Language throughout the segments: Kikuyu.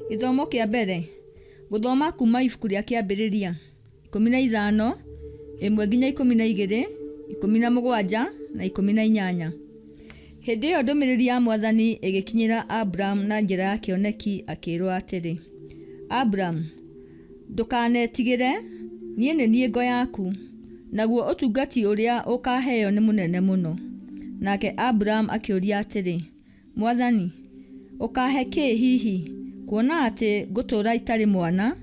Gĩthomo kĩa mbere, gũthoma kuma ibuku rĩa Kĩambĩrĩria 15, 1 nginya 12, 17 na 18. Hĩndĩ ĩyo ndũmĩrĩri ya Mwathani ĩgĩkinyĩra Aburamu na njĩra ya kĩoneki akĩĩrwo atĩrĩ, Aburamu, ndũkanetigĩre, niĩ nĩ niĩ ngo yaku, naguo ũtungati ũrĩa ũkaaheo nĩ mũnene mũno. Nake Aburamu akĩũria atĩrĩ, Mwathani, ũkaahe kĩĩ hihi, kuona atĩ ngũtũũra itarĩ mwana,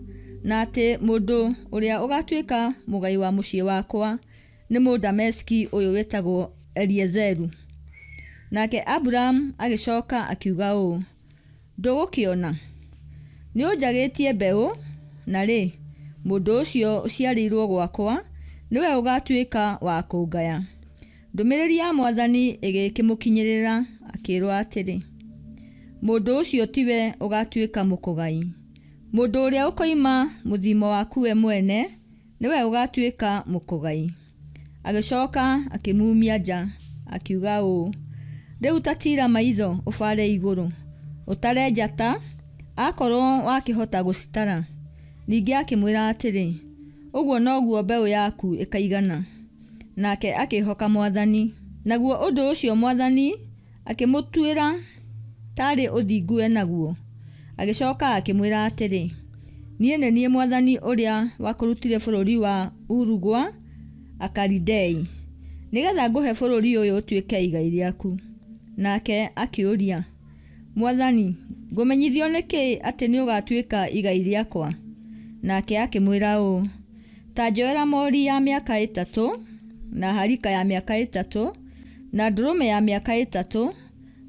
na atĩ mũndũ ũrĩa ũgaatuĩka mũgai wa mũciĩ wakwa nĩ Mũdameski ũyũ wĩtagwo Eliezeru? Nake Aburamu agĩcoka akiuga ũũ, Ndũgũkĩona? Nĩũnjagĩtie mbeũ, na rĩ, mũndũ ũcio ũciarĩirũo gwakwa nĩwe ũgatuĩka wa kũngaya. Ndũmĩrĩri ya Mwathani ĩgĩkĩmũkinyĩrĩra, akĩĩrũo atĩrĩ, Mũndũ ũcio tiwe ũgatuĩka mũkũgai. Mũndũ ũrĩa ũkoima mũthimo waku we mwene nĩwe ũgatuĩka mũkũgai. Agĩcoka akĩmuumia nja, akiuga ũũ, Rĩu ta tiira maitho ũbaare igũrũ, ũtare njata, akorũo wakĩhota gũcitara. Ningĩ akĩmwĩra atĩrĩ, Ũguo noguo mbeũ yaku ĩkaigana. Nake akĩĩhoka Mwathani, naguo ũndũ ũcio Mwathani akĩmũtuĩra ta arĩ ũthingu e naguo. Agĩcoka akĩmwĩra atĩrĩ, Niĩ nĩ niĩ Mwathani ũrĩa wakũrutire bũrũri wa Uru gwa Akalidei, nĩ getha ngũhe bũrũri ũyũ ũtuĩke igai rĩaku. Nake akĩũria, Mwathani, ngũmenyithio nĩ kĩ atĩ nĩũgatuĩka igai rĩakwa? Nake akĩmwĩra ũũ, Ta njoera mori ya mĩaka ĩtatũ, na harika ya mĩaka ĩtatũ, na ndũrũme ya mĩaka ĩtatũ,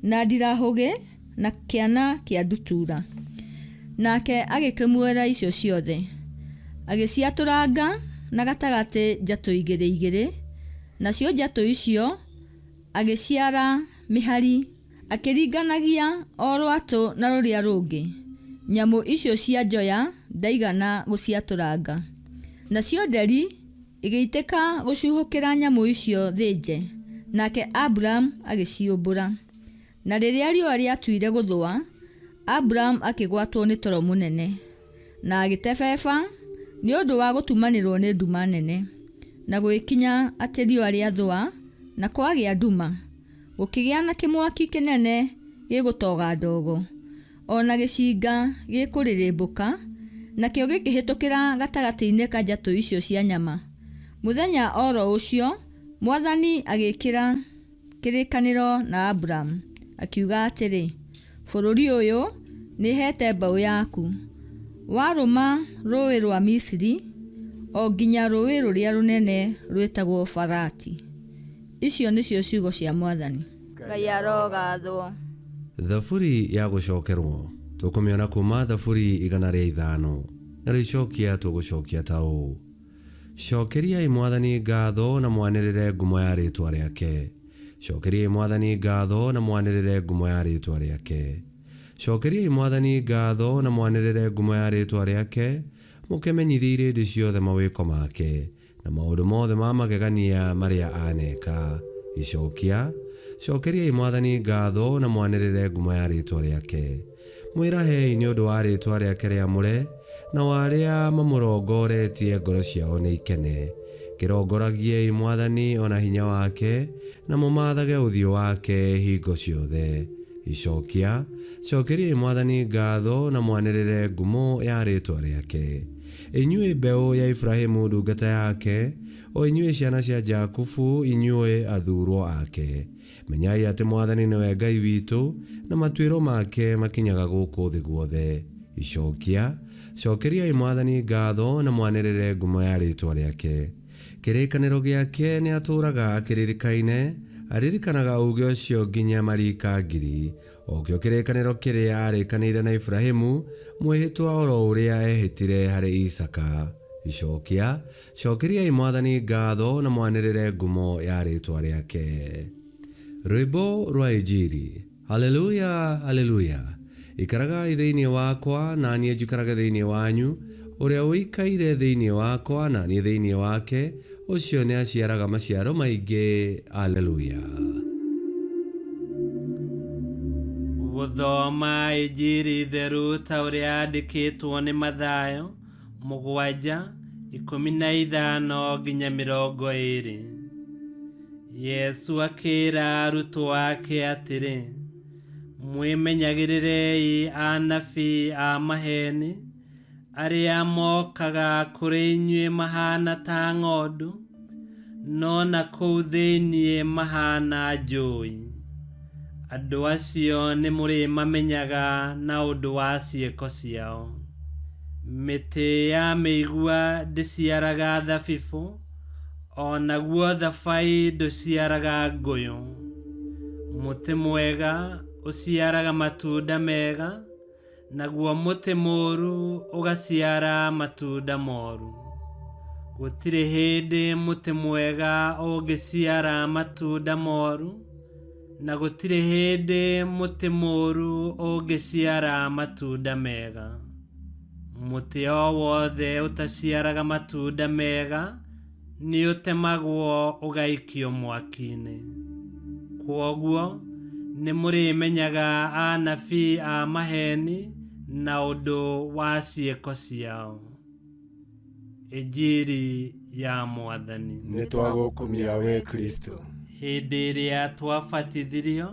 na ndirahũgĩ, na kĩana kĩa ndutura. Nake agĩkĩmuoera icio ciothe, agĩciatũranga na gatagatĩ njatũ igĩrĩ igĩrĩ, nacio njatũ icio agĩciara mĩhari Akĩringanagia o rwatũ na rũrĩa rũngĩ, nyamũ icio cia njoya ndaigana gũciatũranga. Nacio nderi igĩitĩka gũcuhũkĩra nyamũ icio thĩnje, nake Aburamu agĩciũmbũra. Na rĩrĩa riũa rĩatuire gũthũa, Aburamu akĩgwatwo nĩ toro mũnene, na agĩtebeba nĩ ũndũ wa gũtumanĩrũo nĩ nduma nene. Na gũgĩkinya atĩ riũa rĩathũa, na kwagĩa nduma, Gũkĩgĩa na kĩmwaki kĩnene gĩgũtoga ndogo, o na gĩcinga gĩkũrĩrĩmbũka, nakĩo gĩkĩhĩtũkĩra gatagatĩ-inĩ ka njatũ icio cia nyama. Mũthenya o ro ũcio mwathani agĩĩkĩra kĩrĩkanĩro na Aburamu, akiuga atĩrĩ, Bũrũri ũyũ nĩheete mbaũ yaku, warũma rũũĩ rwa Misiri, o nginya rũũĩ rũrĩa rũnene rwĩtagwo Farati. Icio nĩcio ciugo cia Mwathani. Ngai arogathwo. Thaburi ya gũcokerwo, tũkũmĩona kuuma Thaburi 105, narĩo icokia tũgũcokia ta ũũ, Cokeriai Mwathani ngatho na mwanĩrĩre ngumo ya rĩĩtwa rĩake. Cokeriai Mwathani ngatho na mwanĩrĩre ngumo ya rĩĩtwa rĩake. Cokeriai Mwathani ngatho na mwanĩrĩre ngumo ya rĩĩtwa rĩake, mũkĩmenyithie irĩndĩ ciothe mawĩko make. Na maũndũ mothe ma magegania marĩa aaneka. Icokia, Cokeriai Mwathani ngatho na mwanĩrĩre ngumo ya rĩĩtwa rĩake. Mwĩrahei nĩ ũndũ wa rĩĩtwa rĩake rĩamũre, nao arĩa mamũrongoretie ngoro ciao nĩikene. Kĩrongoragiei Mwathani o na hinya wake, na mũmaathage ũthiũ wake hingo ciothe. Icokia, Cokeriai Mwathani ngatho na mwanĩrĩre ngumo ya rĩĩtwa rĩake. Inyuĩ mbeũ ya Iburahimu ndungata yake, o inyuĩ ciana cia Jakubu, inyuĩ athuurwo ake, menyai atĩ Mwathani nĩwe Ngai witũ, na matuĩro make makinyaga gũkũ thĩ guothe. Icokia, Cokeriai Mwathani ngatho na mwanĩrĩre ngumo ya rĩĩtwa rĩake. Kĩrĩkanĩro gĩake nĩatũũraga akĩririkaine, aririkanaga uuge ũcio nginya mariika ngiri. O kĩo kĩrĩkanĩro kĩrĩa aarĩkanĩire na Iburahimu, mwĩhĩtwa o ro ũrĩa eehĩtire harĩ Isaaka. Icokia, Cokeriai Mwathani ngatho na mwanĩrĩre ngumo ya rĩĩtwa rĩake. Rwĩmbo rwa Injiri. Haleluya, Haleluya! Ikaragai thĩinĩ wakwa, na niĩ njikarage thĩinĩ wanyu. Ũrĩa ũikaire thĩinĩ wakwa, na niĩ thĩinĩ wake, Ũcio nĩaciaraga maciaro maingĩ. Aleluya. Gũthoma Injiri theru ta ũrĩa yandĩkĩtwo nĩ Mathayo 7:15-20. Yesu akĩra arutwo ake atĩrĩ, mwĩmenyagĩrĩrei anabii a maheeni arĩa mokaga kũrĩ inyuĩ mahana ta ng'ondu, no na kũu thĩinĩ mahana njũi. Andũ acio nĩmũrĩmamenyaga na ũndũ wa ciĩko ciao. Mĩtĩ ya mĩigua ndĩciaraga thabibũ, o naguo thabai ndũciaraga ngũyũ. Mũtĩ mwega ũciaraga matunda mega, naguo mũtĩ mũũru ũgaciara matunda moru. Gũtirĩ hĩndĩ mũtĩ mwega ũngĩciara matunda moru, na gũtirĩ hĩndĩ mũtĩ mũũru ũngĩciara matunda mega. Mũtĩ o wothe ũtaciaraga matunda mega nĩũtemagwo ũgaikio mwaki-inĩ. Kwoguo nĩmũrĩmenyaga anabii a maheeni na ũndũ wa ciĩko ciao. Injiri ya Mwathani. Nĩ twagũkumia we Kristo. Hĩndĩ ĩrĩa twabatithirio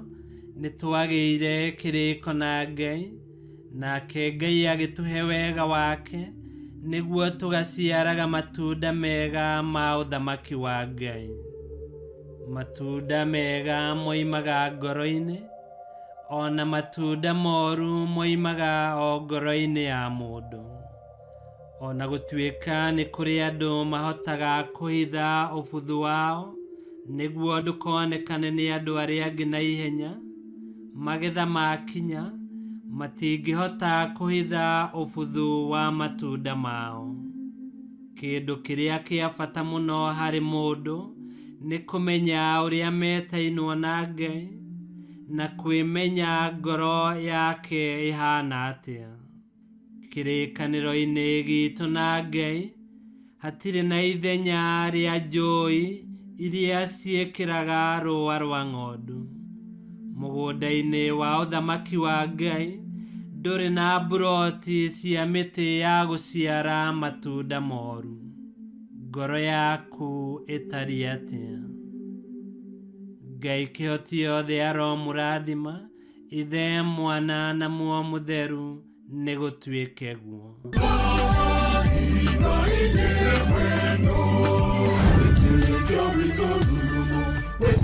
nĩtwagĩire kĩrĩko na Ngai, nake Ngai agĩtũhe wega wake nĩguo tũgaciaraga matunda mega ma ũthamaki wa Ngai. Matunda mega moimaga ngoro-inĩ, o na matunda moru moimaga o ngoro-inĩ ya mũndũ. O na gũtuĩka nĩ kũrĩ andũ mahotaga kũhitha ũbuthu wao nĩguo ndũkonekane nĩ andũ arĩa angĩ na ihenya, magetha makinya matingĩhota kũhitha ũbuthu wa matunda mao. Kĩndũ kĩrĩa kĩa bata mũno harĩ mũndũ nĩ kũmenya ũrĩa metainwo na Ngai na kwĩmenya ngoro yake ĩhana atĩa. Kĩrĩkanĩro-inĩ gitũ na Ngai hatirĩ na ithenya rĩa njũi iria ciĩkĩraga rũa rwa ng'ondu. Mũgũnda-inĩ wa ũthamaki wa Ngai ndũrĩ na mburoti cia mĩtĩ ya gũciara matunda moru. Ngoro yaku ĩtariĩ atĩa? Ngai kĩhoti yothe aromũrathima, Ithe, Mwana na Muoyo Mũtheru, nĩgũtuĩke guo.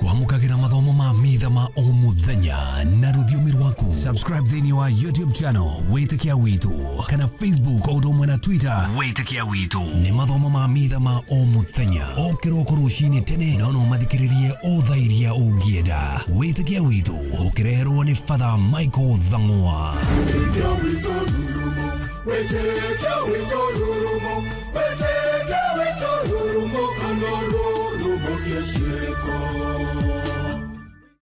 Kwamũkagĩra mathomo ma mitha ma o mũthenya na rũthiomi rwaku. Subscribe thĩinĩ wa YouTube channel Wĩtĩkia Witũ kana Facebook o ũndũ ũmwe na Twitter Wĩtĩkia Witũ. Nĩ mathomo ma mitha ma o mũthenya o kĩroko rũcinĩ tene, no no mathikĩrĩrie o thaa iria ũngĩenda. Wĩtĩkia Witũ ũkĩreherwo nĩ Father Michael Thang'wa. Wĩtĩkia witũ rurumo, wĩtĩkia witũ rurumo, wĩtĩkia witũ rurumo, kana rurumo kĩciĩko.